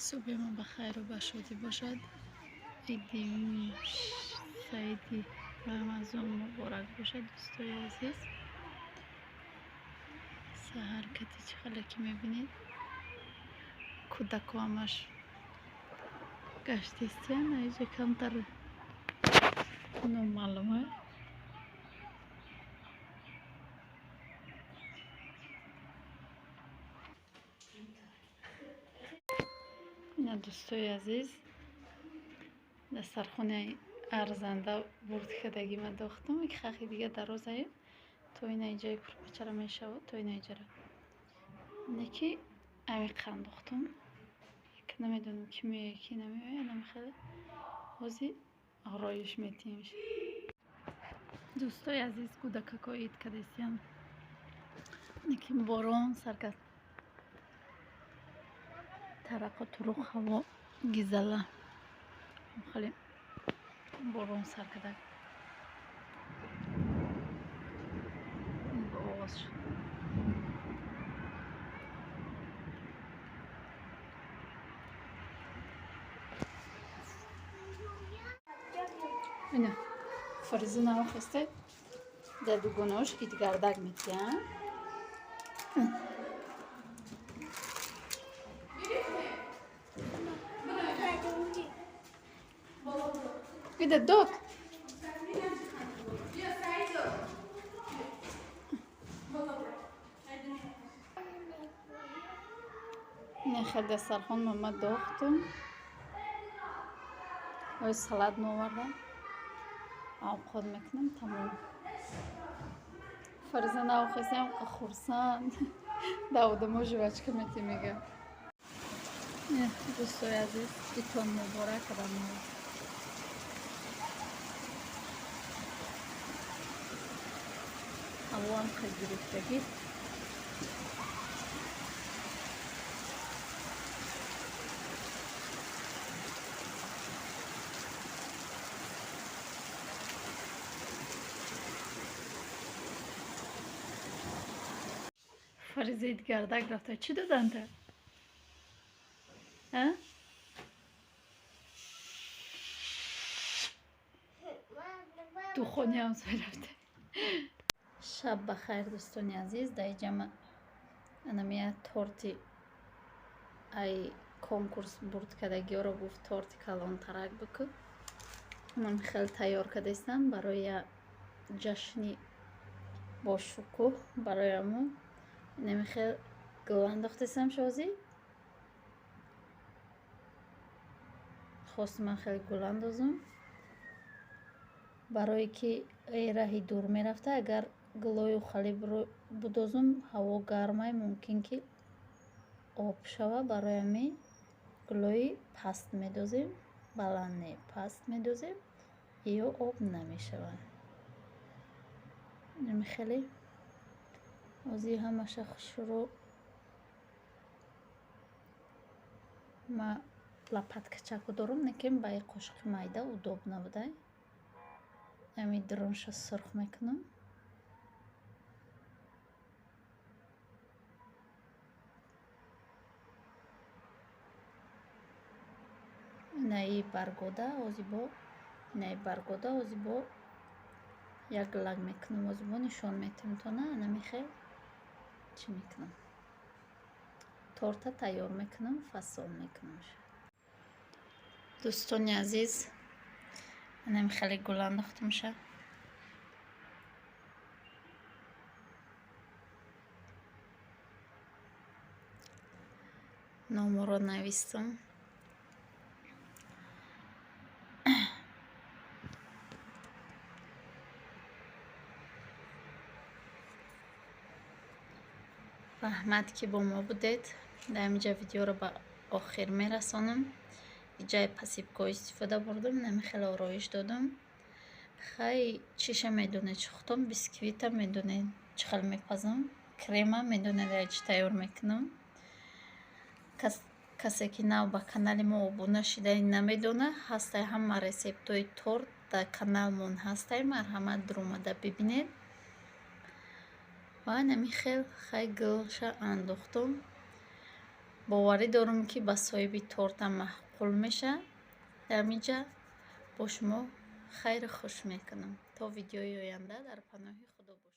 Субҳи мо ба хайру ба шодӣ бошад. Иди саиди Рамазон муборак бошад, дӯстои азиз. Саҳаркати чӣ хеле ки мебинед, кӯдако ҳамаш гаштистиян, аиҷа камтар номаълума. Ина, дӯстои азиз, дастархонаи арзанда бурд кардагима дохтам, ки хахи дига дарозаю то ина иҷаи курпачара мешавад, то ина иҷара. Не ки амиқ андохтам. Намедонам, ки меояд, ки намеояд, намехеле. Ҳозир ороиш метиҳем. Дӯстои азиз, кӯдакако ид кардестиян. Неки борон сар кард. Тарақу туруқ, ҳаво гизала. Хеле борон сар кардак. Оғоз шуд. Ина Фариза навохесте, дар дугонаош идгардак метиҳанд. Ида дод. Ина хел дастархон мама дохтум. Ой, салат мовардам. Авқот мекунам, тамом. Фариза навохестем, хурсанд. Да одамо жвачка мети, мега. Дӯстои азиз, идтон муборак, Рамазон. Ҳавоам хел гирифтагӣ. Фариза идгардак рафта. Чӣ доданд? А? Духони ҳамсоя рафта. Шаб ба хайр, дӯстони азиз. Дар иҷа анамия торти ай конкурс бурд кардагиёро гуфт, торти калонтарак бикун. Ман хеле тайёр кардастам барои ҷашни бошукӯҳ, барои ҳамун инами хел гул андохтастам. Шозӣ хост, ман хеле гул андозам, барое ки раҳи дур мерафта. Агар гулою хали будозум, ҳаво гармай, мумкин ки об шава. Барои ҳамин гулои паст медозем, баланд не, паст медозем, ё об намешавад. Инами хеле ҳозир ҳамаша хушрӯ ма лопаткачако дорум, лекин ба и қошуқи майда удоб набудай. Ами дронша сурх мекунам. Инаи баргода ҳозир бо инаи баргода ҳозир бо як лак мекунам, ҳозир бо нишон метиҳам тона. Анами хел чӣ мекунам, торта тайёр мекунам, фасон мекунам. Дӯстони азиз, анами хеле гул андохтамша. Номоро навистам. Раҳмат, ки бо мо будед. Дар ҳаминҷа видеоро ба охир мерасонам. Иҷаи посыпкаҳо истифода бурдам, нами хеле ороиш додам. Хай, чиша медонед, чӣ хутом бисквита медонед, чӣ хел мепазам, крема медонед, чӣ тайёр мекунам. Касе ки нав ба канали мо обуна шида, намедона, ҳастай, ҳама рецептҳои торт дар каналмон ҳастай, марҳамат, дуромада бибинед. Ва нами хел хай гулша андохтум. Боварӣ дорам, ки ба соҳиби тортам маъқул мешавад. Дар ҳаминҷа бо шумо хайру хуш мекунам. То видеои оянда дар паноҳи Худо бошед.